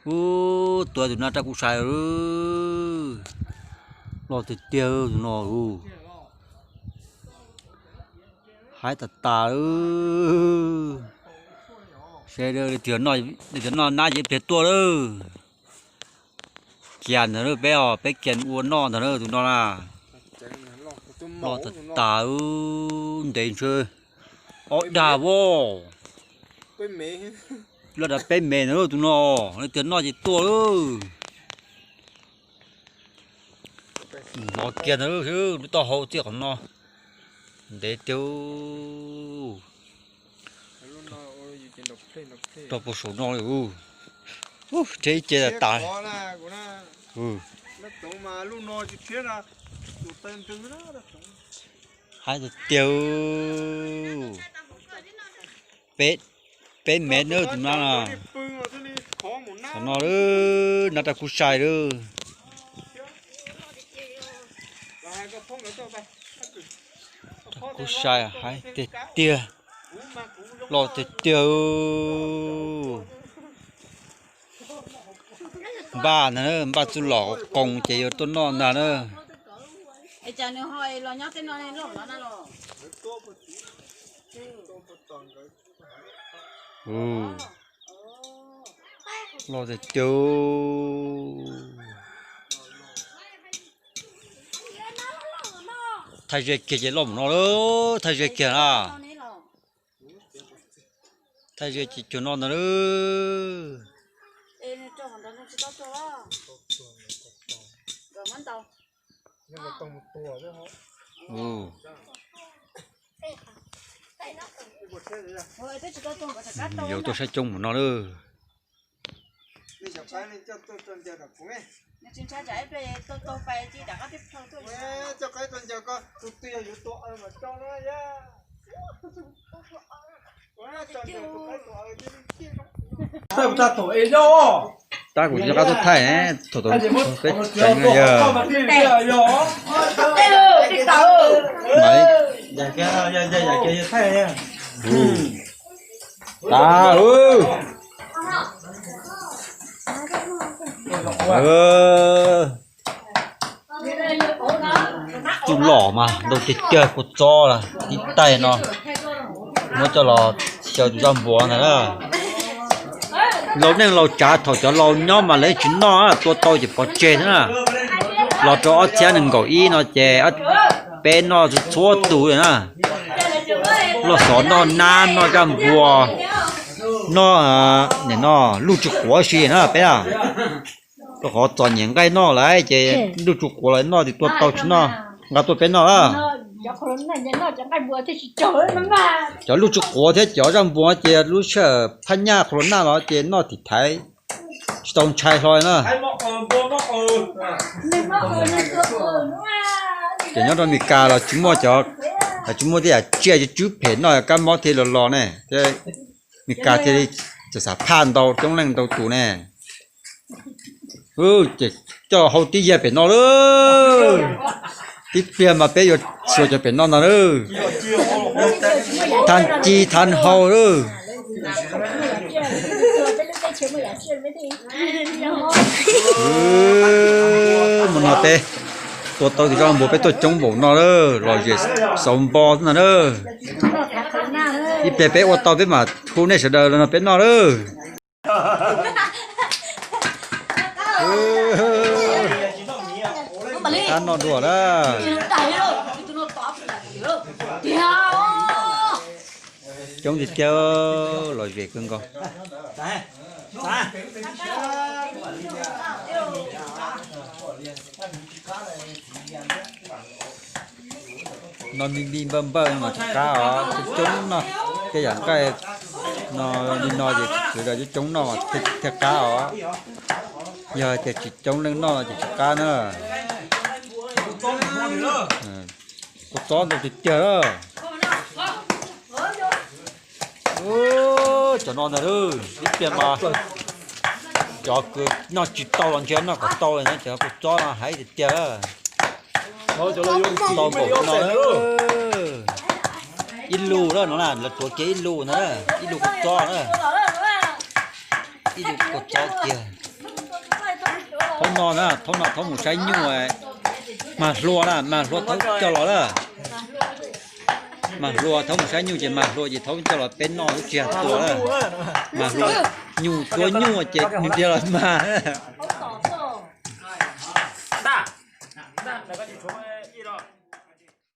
Ub, tua tus no raj kub sai. Loj tiag tiag tus no. Haib tas tas. Seb, li tias noj nab ces pliag tuaj lawm. Kiag ntawd peb os, peb kiag ua noj ntag na tus no na. Loj tas tas, ntev ntshe ob dag as. Loj dag peb mev ntag tus no, li tias noj ces tuaj lawm. Hnov kiag ntawd lub taub hau txij qhov no. Ntev tiag. Rau puag saum no li. Ub, rhiab ib ce tas. Haib tiag tiag. Peb mev na tus no na. Qhov no lawm, nab raj kub sai lawm. Kub sai, haib tiag tiag. Loj tiag tiag. Npaj ntag, npaj txuj lom qoos ces yuav tuaj noj ntag na. Loj tiag tiag. Thaij ze kiag ces loj mus no lawm, thaij ze kiag na. Thaij ze ces cuag no ntag lawm. Yuav tuaj saib coob mus no lawm. Tab kuv tsis nco qab tuaj thaij, thaum tau peb tseev yog. Tag. Txuj lom mas ntau tiag tiag, kua txob tib taig no muab coj los xyaw tus zaj npuas ntag na. Laus neej laus tsav thaum cov laus nyob mas lawv tsis noj, tua tau ces pov tseg xwb na. Los rau ob txhiab nees nkaum ib no ces peb noj txhua txhua tus li na. Loj xov noj nab noj zaj npuas, noj, nim no luj tsis quav si na peb na. Rau qhov txom nyem nqaij noj lawm ces luj tsis quav los noj ces tua tau tsis noj, nqa tuaj peb noj na. Cov luj tsis quav thiab cov zaj npuas ces lub sij hawm phaj nyaj qhua los naj los ces noj tiv thaiv tsis tau ntshai hlo na. Ces nyob rau Mes Kas los tsis muaj cov, tsis muaj tej yam tsiaj tswb phem noj kab mob thiaj los los ne. Mes Kas thiaj li xam phaj ntau, coob leej ntau tus ne. Ces coj hau tib yag pem no lawm. Tib pliag mas peb yuav xyuas cov pem no ntag lawm. Thaj ci thaj hau lawm. Mus no peb tua tau tus zaj npuas peb tuaj coob npaum no lawm, lom zem xauv npo no na. Ib pliag peb ua tau peb mam hu nej sawv daws los no peb noj lawm. Ab noj dua na. Coob tiag tiag, lom zem kawg nkaus. No mi mi npawj npawj mas thiaj qab os, coob coob noj tej yam nqaij no li no ces sawv daws coob coob noj mas thiaj qab os. Yog tias tsis coob leej noj no ces tsis qab na. Kua txob ntau tiag tiag. Cov no ntag, ib pliag mas cov kws noj tsis tau los ntshe noj kom tau li na, cov kua txob no hais tiag tiag. Tau npaum no, ib lub lawm no na, lawv tuav kiag ib lub na, ib lub kua txob na, ib lub kua txob kiag. No na, thaub no thaub mus saib nyuj, mag hlua na, mag hlua thaub coj los lawm. Mag hlua thaub mus saib nyuj ces mag hlua ces thaub coj los peb noj lub tsis yog tua lawm. Mag hlua, nyuj cuab nyuj ces nws dhia los mag na.